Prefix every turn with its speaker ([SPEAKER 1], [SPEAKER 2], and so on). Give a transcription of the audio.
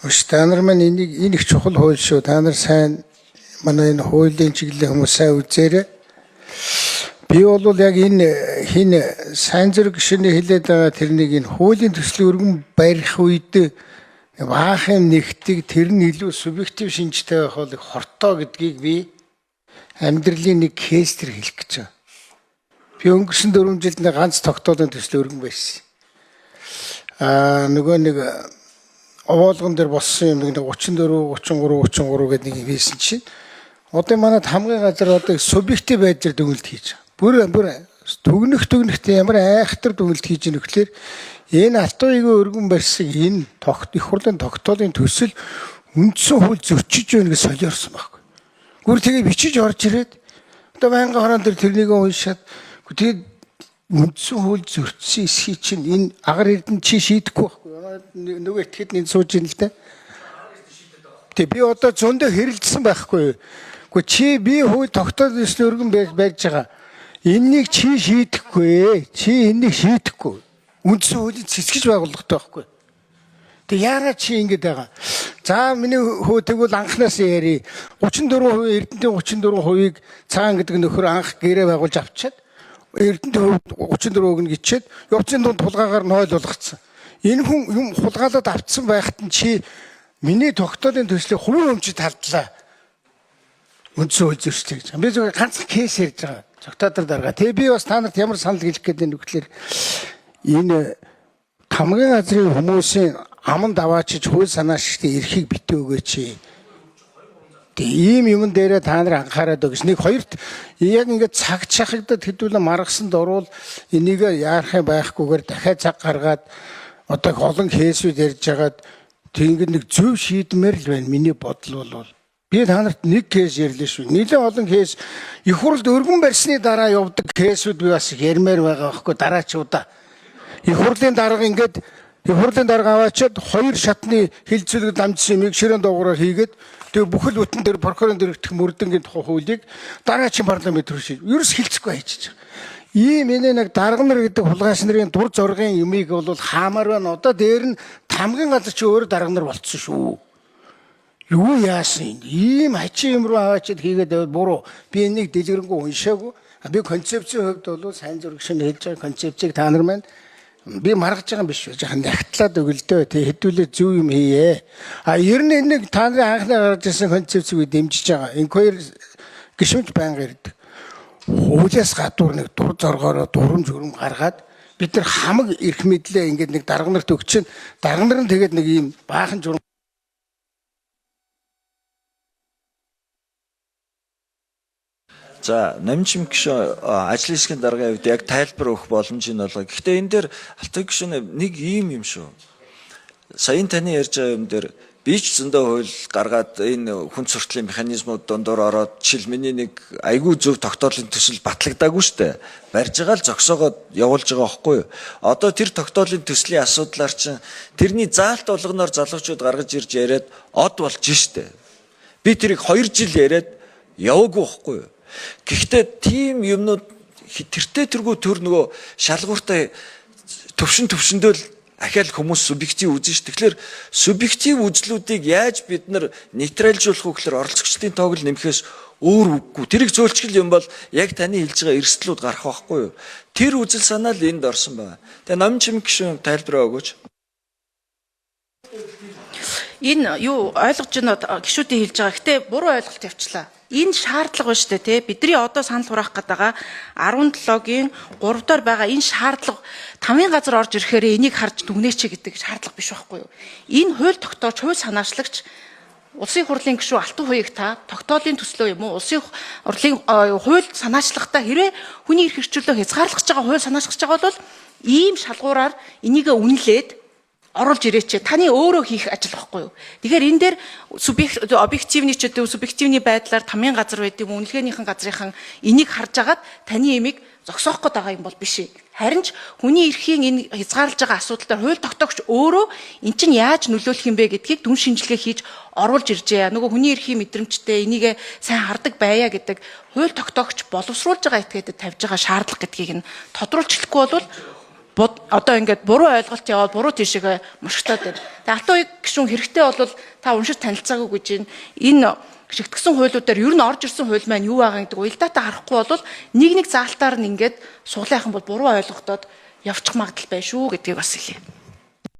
[SPEAKER 1] Өш та нар маань энийг энэ их чухал хууль шүү. Та нар сайн манай энэ хуулийн чиглэлийн хүмүүс сайн үзээрэй. Би бол яг энэ хин сайн зэрэг гишүүний хэлээд байгаа тэрнийг энэ хуулийн төслийг өргөн барих үед баахан нэгтэг тэр нь илүү субъектив шинжтэй байх бол их хортой гэдгийг би амьдралын нэг кейс төр хэлэх гэж байгаа. Би өнгөрсөн 4 жилд нэг ганц тогтоолын төсөл өргөн байсан. Аа нөгөө нэг овоолгон дээр болсон юм нэг 34 33 33 гэдэг нэг юм хийсэн чинь одоо манад хамгийн газар одоо субъектив байдлаар дүгнэлт хийж байгаа. Бүр бүр түгнэх түгнэхтэй ямар айхтар дүгнэлт хийж байгаа нөхлөөр энэ алтан үеийн өргөн барьсан энэ тогт их хурлын тогтоолын төсөл үндсэн хууль зөрчиж байна гэж солиорсон байхгүй. Гүр тэгээ бичиж орж ирээд одоо байнгын хорон дээр тэрнийг уншаад тэгээд үндсэн хууль зөрчсөн эсхий чинь энэ агар эрдэнэ чи шийдэхгүй байхгүй. Нөгөө итгэхэд энд сууж ин л дээ. Тэг би одоо зөндөө хэрэлдсэн байхгүй. Гэхдээ чи би хууль тогтоол ёсны өргөн барьж байгаа. Эннийг чи шийдэхгүй. Чи эннийг шийдэхгүй. Үндсэн хуулийг цэцгэж байгууллагатай байхгүй. Тэг яараа чи ингэж байгаа. За миний хөө тэгвэл анхнаас яри 34% Эрдэнтийн 34%-ийг цагаан гэдэг нөхөр анх гэрээ байгуулж авчиад Эрдэнтийн 34%-г нь гिचээд явцын дунд хулгаагаар нь хойл болгоцсон. Энэ хүн юм хулгаалаад авцсан байхад нь чи миний тогтоолын төслийг хувийн өмчөд халдлаа. Үндсэн хууль зөрчлөө гэж. Би зөвхөн ганцхан кейс ярьж байгаа. Зогтоодор дарга. Тэгээ би бас та нарт ямар санал хэлэх гээд байна вэ гэхлээр энэ тамгын газрын хүмүүсийн аман даваачиж хууль санаашигтын эрхийг битээ өгөөч. Тэгээ ийм юмн дээрээ та нар анхаарад өгч. Нэг хоёрт яг ингээд цаг чахагдад хэдүүлэн маргасан дурвал энийг яарах юм байхгүйгээр дахиад цаг гаргаад одоо их олон кейсүүд ярьж хагаад тэг ингээд нэг зөв шийдмээр л байна миний бодол бол. Би та нарт нэг кейс ярьлаа шүү. Нэлээд олон кейс их хурлд өргөн барьсны дараа явдаг кейсүүд би бас ярмаар байгаа байхгүй дараачудаа. Их хурлын дарга ингээд их хурлын дарга аваачаад хоёр шатны хилцүүлэг дамжсан юмыг ширээн доогоороо хийгээд тэгээ бүхэл бүтэн дээр прокурорын дэрэгдэх мөрдөнгийн тухай хуулийг дараагийн парламент рүү шийд. Ерөөс хилцэхгүй хайчиж байгаа. Ийм энэ нэг дарга нар гэдэг хулгайч нарын дур зоргын юмыг бол хаамаар байна. Одоо дээр нь тамгын газар чи өөр дарга нар болцсон шүү. Юу яасан ийм хачин юм руу аваачаад хийгээд байвал буруу. Би энийг дэлгэрэнгүй уншаагүй. Би концепцийн хувьд бол сайн зураг шиг хэлж байгаа концепцийг та нар маань би маргаж байгаа юм биш үү? Жаахан нягтлаад өгөлдөө. Тэг хэдүүлээ зөв юм хийе. А ер нь энэ нэг та нарын анхны гаргаж ирсэн концепцийг би дэмжиж байгаа. Инквайр гишүүнч байнга ирдэг. Хуулиас гадуур нэг дур зоргоороо дурам журам гаргаад бид нар хамаг эрх мэдлээ ингээд нэг дарга нарт өгчин дарга нар нь тэгээд нэг ийм баахан журам
[SPEAKER 2] За, намжим гишүүн ажлын хэсгийн даргын хувьд яг тайлбар өгөх боломж нь болго. Гэхдээ энэ дээр алтан гишүүн нэг ийм юм шүү. Саяын таны ярьж байгаа юм дээр би ч зөндөө хууль гаргаад энэ хүн суртлын механизмууд дундуур ороод жишээл миний нэг айгүй зөв тогтоолын төсөл батлагдаагүй штэ. Барьж байгаа л зогсоогоод явуулж байгаа байхгүй юу? Одоо тэр тогтоолын төслийн асуудлаар чинь тэрний заалт болгоноор залуучууд гаргаж ирж яриад од болж штэ. Би тэрийг 2 жил яриад яваагүй байхгүй юу? Гэхдээ тийм юмнууд тэртээ тэргүй төр нөгөө шалгууртай төвшин төвшөндөө л ахаал хүмүүс субъектив үзэн ш. Тэгэхээр субъектив үзлүүдийг яаж бид нар нейтралжуулах вэ гэхээр оролцогчдын тоог л нэмэхээс өөр үггүй. Тэрийг зөөлчгөл юм бол яг таны хэлж байгаа эрсдлүүд гарах байхгүй юу? Тэр үзэл санаа л энд орсон байна. Тэгээ намын чимэг гишүүн тайлбараа өгөөч.
[SPEAKER 3] Энэ юу ойлгож байна гишүүдийн хэлж байгаа. Гэтэ буруу ойлголт явчлаа. Энэ шаардлага байна шүү дээ, тий. Бидний одоо санал хураах гээд байгаа 17-гийн 3 доор байгаа энэ шаардлага тамийн газар орж ирэхээр энийг харж дүгнээч гэдэг шаардлага биш байхгүй юу? Энэ хууль тогтоож, хууль санаачлагч улсын хурлын гишүүн Алтан хуйг та тогтоолын төслөө юм уу? Улсын хурлын хууль санаачлагтаа хэрвээ хүний эрх хэрэгчлөө хязгаарлах гэж байгаа хууль санаачлах гэж байгаа бол ийм шалгуураар энийг үнэлээд оруулж ирээч. Таны өөрөө хийх ажил байхгүй юу? Тэгэхээр энэ дээр субъект объективны ч гэдэг субъективны байдлаар тамийн газар байд юм үнэлгээнийхэн газрынхан энийг харж агаад таны имийг зогсоох гээд байгаа юм бол биш. Харин ч хүний эрхийн энэ хязгаарлаж байгаа асуудал дээр хууль тогтоогч өөрөө эн чинь яаж нөлөөлөх юм бэ гэдгийг дүн шинжилгээ хийж оруулж иржээ. Нөгөө хүний эрхийн мэдрэмжтэй энийг сайн хардаг байя гэдэг хууль тогтоогч боловсруулж байгаа этгээдэд тавьж байгаа шаардлага гэдгийг нь тодруулж хэлэхгүй бол одоо ингээд буруу ойлголт яваад буруу тийшээгээ мушгтаад байна. Тэгээ Алтан уяг гишүүн хэрэгтэй бол та уншиж танилцаагүй гэж байна. Энэ шигтгэсэн хуулиудаар ер нь орж ирсэн хууль маань юу байгаа гэдэг уялдаатай харахгүй бол нэг нэг заалтаар нь ингээд суглаах юм бол буруу ойлгохтоод явчих магадлал байна шүү гэдгийг бас хэлье.